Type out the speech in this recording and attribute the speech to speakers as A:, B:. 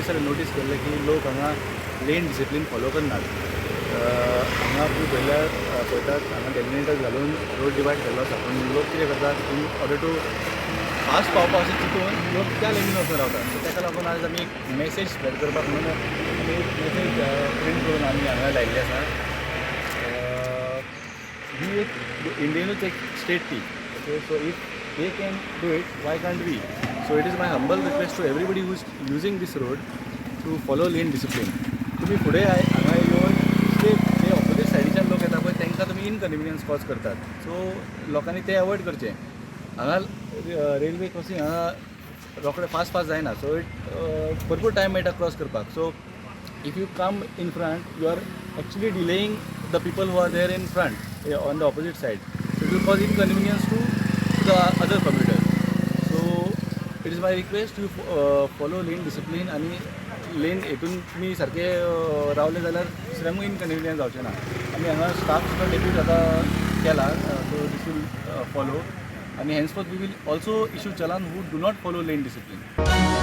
A: जालें नोटीस केल्लें की लोक हांगा लेन डिसिप्लीन फॉलो करनात. हांगा तुमी पळयल्यार पळयतात, हांगा डेलिनेटर्स घालून रोड डिवायड केल्लो आसा, पूण लोक कितें करतात, इन ऑर्डर टू फास्ट पावपा अशें चिंतून लोक त्या लेनीन वचून रावतात. सो ताका लागून आज आमी एक मेसेज स्प्रेड करपाक म्हणून आमी एक मेसेज प्रिंट करून आमी हांगा लायिल्ली आसा. ही एक इंडियनूच एक स्टेट ती, okay. So if they can do it, why can't we? So it is my humble request to everybody who is using this road to follow lane discipline. तुमी फुडें हांगा येवन ते जे ऑपोजीट सायडीच्यान लोक येता पळय, तांकां तुमी इनकन्विनियन्स कॉज करतात. सो लोकांनी ते अवॉयड करचें. हांगा रेल्वे क्रॉसिंग हांगा रोखडें फास्ट फास्ट जायना, सो it भरपूर टायम मेळटा क्रॉस करपाक. So if you come in front, you are actually delaying the people who are there in front on the opposite side. So it will cause inconvenience to the other commuters. So it is my request to follow lane discipline आणि lane हेतून तुमी सारके रावले जाल्यार दुसऱ्यांकूय inconvenience जावचें ना. आमी हांगा स्टाफ सुद्दां डेप्यूट आतां केला, so this will follow आनी henceforth we will also issue challan who do not follow lane discipline.